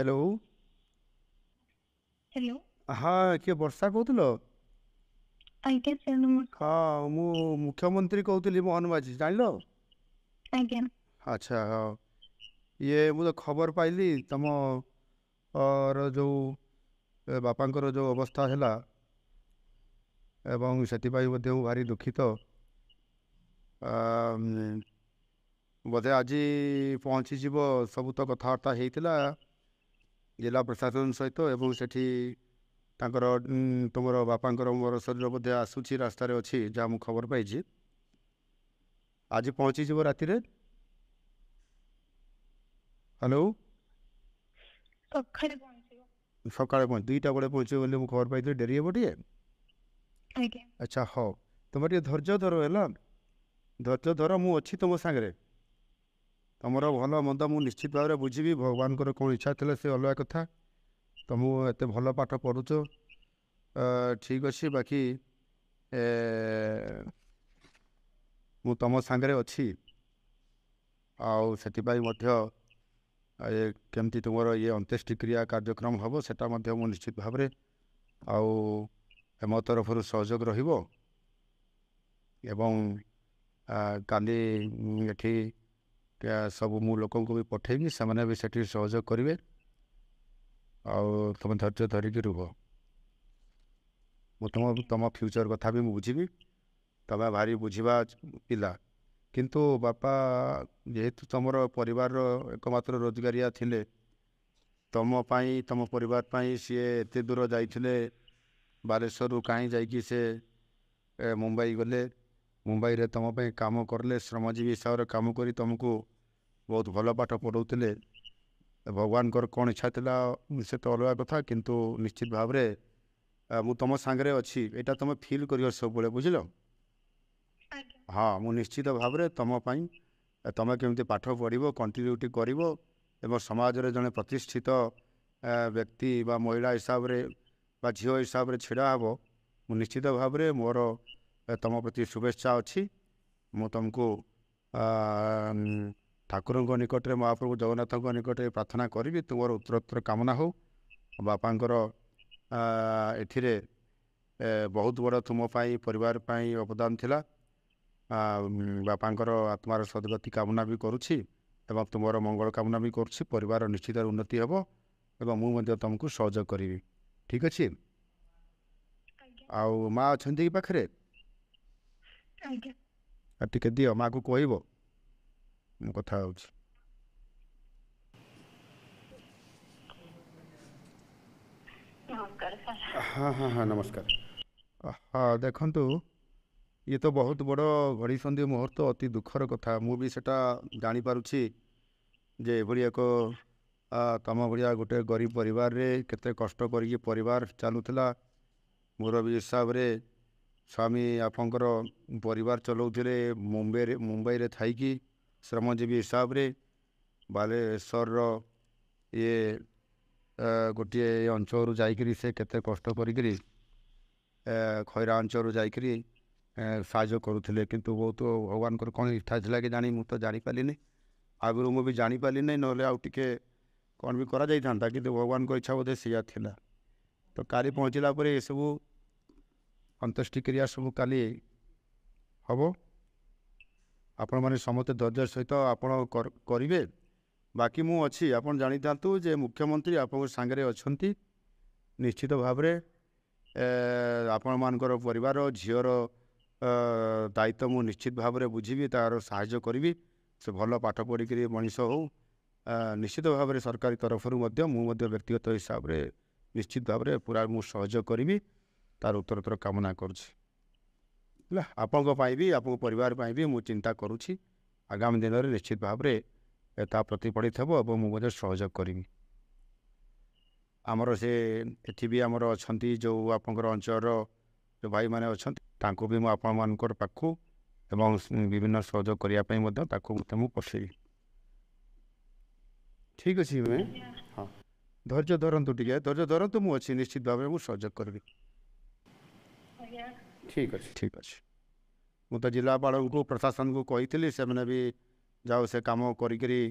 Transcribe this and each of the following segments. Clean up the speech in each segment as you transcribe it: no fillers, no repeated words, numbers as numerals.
Hello. Hello. ହଁ, କିଏ ବର୍ଷା କହୁଥିଲ? ଆଜ୍ଞା ସାର୍, ନମସ୍କାର। ହଁ, ମୁଁ ମୁଖ୍ୟମନ୍ତ୍ରୀ କହୁଥିଲି, ମୋହନ ମାଝୀ, ଜାଣିଲ? ଆଜ୍ଞା। ଆଚ୍ଛା, ହଁ, ଇଏ ମୁଁ ତ ଖବର ପାଇଲି ତମ ର ଯେଉଁ ବାପାଙ୍କର ଯେଉଁ ଅବସ୍ଥା ହେଲା ଏବଂ ସେଥିପାଇଁ ମଧ୍ୟ ମୁଁ ଭାରି ଦୁଃଖିତ। ବୋଧେ ଆଜି ପହଞ୍ଚିଯିବ। ସବୁ ତ କଥାବାର୍ତ୍ତା ହେଇଥିଲା ଜିଲ୍ଲା ପ୍ରଶାସନ ସହିତ ଏବଂ ସେଠି ତାଙ୍କର ତୁମର ବାପାଙ୍କର ମୋର ଶରୀର ବୋଧେ ଆସୁଛି, ରାସ୍ତାରେ ଅଛି, ଯାହା ମୁଁ ଖବର ପାଇଛି। ଆଜି ପହଞ୍ଚିଯିବ ରାତିରେ। ହ୍ୟାଲୋ? ସକାଳେ ପହଞ୍ଚିବ। ସକାଳେ ପହଞ୍ଚି 2ଟା ବେଳେ ପହଞ୍ଚିବ ବୋଲି ମୁଁ ଖବର ପାଇଥିଲି। ଡେରି ହେବ ଟିକେ। ଆଜ୍ଞା। ଆଚ୍ଛା, ହଉ, ତୁମେ ଟିକେ ଧୈର୍ଯ୍ୟ ଧର, ହେଲା? ଧୈର୍ଯ୍ୟ ଧର, ମୁଁ ଅଛି ତୁମ ସାଙ୍ଗରେ। ତୁମର ଭଲ ମନ୍ଦ ମୁଁ ନିଶ୍ଚିତ ଭାବରେ ବୁଝିବି। ଭଗବାନଙ୍କର କ'ଣ ଇଚ୍ଛା ଥିଲା ସେ ଅଲଗା କଥା। ତୁମକୁ ଏତେ ଭଲ ପାଠ ପଢ଼ୁଛ, ଠିକ୍ ଅଛି, ବାକି ମୁଁ ତୁମ ସାଙ୍ଗରେ ଅଛି। ଆଉ ସେଥିପାଇଁ ମଧ୍ୟ ଏ କେମିତି ତୁମର ଇଏ ଅନ୍ତ୍ୟେଷ୍ଟିକ୍ରିୟା କାର୍ଯ୍ୟକ୍ରମ ହେବ, ସେଟା ମଧ୍ୟ ମୁଁ ନିଶ୍ଚିତ ଭାବରେ ଆଉ ମୋ ତରଫରୁ ସହଯୋଗ ରହିବ। ଏବଂ କାଲି ଏଠି ସବୁ ମୁଁ ଲୋକଙ୍କୁ ବି ପଠେଇବି, ସେମାନେ ବି ସେଠି ସହଯୋଗ କରିବେ। ଆଉ ତୁମେ ଧୈର୍ଯ୍ୟ ଧରିକି ରୁହ। ମୁଁ ତୁମ ଫ୍ୟୁଚର୍ କଥା ବି ମୁଁ ବୁଝିବି। ତୁମେ ଭାରି ବୁଝିବା ପିଲା, କିନ୍ତୁ ବାପା ଯେହେତୁ ତୁମର ପରିବାରର ଏକମାତ୍ର ରୋଜଗାରିଆ ଥିଲେ, ତୁମ ପାଇଁ, ତୁମ ପରିବାର ପାଇଁ ସିଏ ଏତେ ଦୂର ଯାଇଥିଲେ। ବାଲେଶ୍ୱରରୁ କାହିଁ ଯାଇକି ସେ ମୁମ୍ବାଇ ଗଲେ। ମୁମ୍ବାଇରେ ତୁମ ପାଇଁ କାମ କଲେ, ଶ୍ରମଜୀବୀ ହିସାବରେ କାମ କରି ତୁମକୁ ବହୁତ ଭଲ ପାଠ ପଢ଼ଉଥିଲେ। ଭଗବାନଙ୍କର କ'ଣ ଇଚ୍ଛା ଥିଲା ସେ ତ ଅଲଗା କଥା, କିନ୍ତୁ ନିଶ୍ଚିତ ଭାବରେ ମୁଁ ତୁମ ସାଙ୍ଗରେ ଅଛି, ଏଇଟା ତୁମେ ଫିଲ୍ କରିବ ସବୁବେଳେ, ବୁଝିଲ? ଆଜ୍ଞା। ହଁ, ମୁଁ ନିଶ୍ଚିତ ଭାବରେ ତୁମ ପାଇଁ, ତୁମେ କେମିତି ପାଠ ପଢ଼ିବ, କଣ୍ଟିନ୍ୟୁଟି କରିବ ଏବଂ ସମାଜରେ ଜଣେ ପ୍ରତିଷ୍ଠିତ ବ୍ୟକ୍ତି ବା ମହିଳା ହିସାବରେ ବା ଝିଅ ହିସାବରେ ଛିଡ଼ା ହେବ, ମୁଁ ନିଶ୍ଚିତ ଭାବରେ ମୋର ତୁମ ପ୍ରତି ଶୁଭେଚ୍ଛା ଅଛି। ମୁଁ ତୁମକୁ ଠାକୁରଙ୍କ ନିକଟରେ, ମହାପ୍ରଭୁ ଜଗନ୍ନାଥଙ୍କ ନିକଟରେ ପ୍ରାର୍ଥନା କରିବି, ତୁମର ଉତ୍ତରୋତ୍ତର କାମନା ହେଉ। ବାପାଙ୍କର ଏଥିରେ ବହୁତ ବଡ଼ ତୁମ ପାଇଁ, ପରିବାର ପାଇଁ ଅବଦାନ ଥିଲା। ବାପାଙ୍କର ଆତ୍ମାର ସଦ୍ଗତି କାମନା ବି କରୁଛି ଏବଂ ତୁମର ମଙ୍ଗଳ କାମନା ବି କରୁଛି। ପରିବାର ନିଶ୍ଚିତ ଉନ୍ନତି ହେବ ଏବଂ ମୁଁ ମଧ୍ୟ ତୁମକୁ ସହଯୋଗ କରିବି। ଠିକ୍ ଅଛି? ଆଜ୍ଞା। ଆଉ ମା ଅଛନ୍ତି କି ପାଖରେ? ଆଜ୍ଞା। ଆଉ ଟିକେ ଦିଅ, ମାକୁ କହିବ ମୁଁ କଥା ହେଉଛି। ନମସ୍କାର ସାର୍। ହଁ, ନମସ୍କାର। ହଁ, ଦେଖନ୍ତୁ, ଇଏ ତ ବହୁତ ବଡ଼ ଘଡ଼ିସନ୍ଧି ମୁହୂର୍ତ୍ତ, ଅତି ଦୁଃଖର କଥା। ମୁଁ ବି ସେଟା ଜାଣିପାରୁଛି ଯେ ଏଭଳି ଏକ ତମ ଭଳିଆ ଗୋଟେ ଗରିବ ପରିବାରରେ କେତେ କଷ୍ଟ କରିକି ପରିବାର ଚାଲୁଥିଲା। ମୁରବୀ ହିସାବରେ ସ୍ୱାମୀ ଆପଣଙ୍କର ପରିବାର ଚଲାଉଥିଲେ ମୁମ୍ବାଇରେ, ମୁମ୍ବାଇରେ ଥାଇକି ଶ୍ରମଜୀବୀ ହିସାବରେ। ବାଲେଶ୍ୱରର ଇଏ ଗୋଟିଏ ଅଞ୍ଚଳରୁ ଯାଇକରି ସେ କେତେ କଷ୍ଟ କରିକିରି ଖଇରା ଅଞ୍ଚଳରୁ ଯାଇକରି ସାହାଯ୍ୟ କରୁଥିଲେ। କିନ୍ତୁ ବହୁତ ଭଗବାନଙ୍କର କ'ଣ ଇଚ୍ଛା ଥିଲା କି ଜାଣି ମୁଁ ତ ଜାଣିପାରିଲିନି। ଆଗରୁ ମୁଁ ବି ଜାଣିପାରିଲିନି, ନହେଲେ ଆଉ ଟିକେ କ'ଣ ବି କରାଯାଇଥାନ୍ତା, କିନ୍ତୁ ଭଗବାନଙ୍କ ଇଚ୍ଛା ବୋଧେ ସେଇଆ ଥିଲା। ତ କାଲି ପହଞ୍ଚିଲା ପରେ ଏସବୁ ଅନ୍ତ୍ୟେଷ୍ଟିକ୍ରିୟା ସବୁ କାଲି ହେବ। ଆପଣମାନେ ସମସ୍ତେ ଧୈର୍ଯ୍ୟ ସହିତ ଆପଣ କରିବେ। ବାକି ମୁଁ ଅଛି, ଆପଣ ଜାଣିଥାନ୍ତୁ ଯେ ମୁଖ୍ୟମନ୍ତ୍ରୀ ଆପଣଙ୍କ ସାଙ୍ଗରେ ଅଛନ୍ତି। ନିଶ୍ଚିତ ଭାବରେ ଆପଣମାନଙ୍କର ପରିବାର, ଝିଅର ଦାୟିତ୍ୱ ମୁଁ ନିଶ୍ଚିତ ଭାବରେ ବୁଝିବି, ତା'ର ସାହାଯ୍ୟ କରିବି। ସେ ଭଲ ପାଠ ପଢ଼ିକିରି ମଣିଷ ହେଉ। ନିଶ୍ଚିତ ଭାବରେ ସରକାରୀ ତରଫରୁ ମଧ୍ୟ, ମୁଁ ମଧ୍ୟ ବ୍ୟକ୍ତିଗତ ହିସାବରେ ନିଶ୍ଚିତ ଭାବରେ ପୁରା ମୁଁ ସହଯୋଗ କରିବି। ତାର ଉତ୍ତରୋତ୍ତର କାମନା କରୁଛି। ହେଲା, ଆପଣଙ୍କ ପାଇଁ ବି, ଆପଣଙ୍କ ପରିବାର ପାଇଁ ବି ମୁଁ ଚିନ୍ତା କରୁଛି। ଆଗାମୀ ଦିନରେ ନିଶ୍ଚିତ ଭାବରେ ତା ପ୍ରତିଫଳିତ ହେବ ଏବଂ ମୁଁ ମଧ୍ୟ ସହଯୋଗ କରିବି। ଆମର ସେ ଏଠି ବି ଆମର ଅଛନ୍ତି, ଯେଉଁ ଆପଣଙ୍କର ଅଞ୍ଚଳର ଯେଉଁ ଭାଇମାନେ ଅଛନ୍ତି, ତାଙ୍କୁ ବି ମୁଁ ଆପଣମାନଙ୍କର ପାଖକୁ ଏବଂ ବିଭିନ୍ନ ସହଯୋଗ କରିବା ପାଇଁ ମଧ୍ୟ ତାକୁ ମଧ୍ୟ ମୁଁ ପଠେଇବି। ଠିକ୍ ଅଛି? ହଁ, ଧୈର୍ଯ୍ୟ ଧରନ୍ତୁ, ଟିକେ ଧୈର୍ଯ୍ୟ ଧରନ୍ତୁ। ମୁଁ ଅଛି, ନିଶ୍ଚିତ ଭାବରେ ମୁଁ ସହଯୋଗ କରିବି। ଆଜ୍ଞା। ଠିକ୍ ଅଛି, ଠିକ୍ ଅଛି। ମୁଁ ତ ଜିଲ୍ଲାପାଳଙ୍କୁ, ପ୍ରଶାସନକୁ କହିଥିଲି, ସେମାନେ ବି ଯାଉ ସେ କାମ କରିକିରି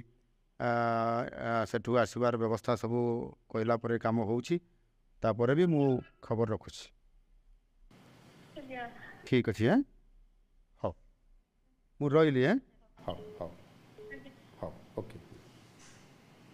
ସେଠୁ ଆସିବାର ବ୍ୟବସ୍ଥା ସବୁ କହିଲା ପରେ କାମ ହେଉଛି। ତାପରେ ବି ମୁଁ ଖବର ରଖୁଛି। ଆଜ୍ଞା। ଠିକ୍ ଅଛି। ହଉ, ମୁଁ ରହିଲି। ହଉ ହଉ।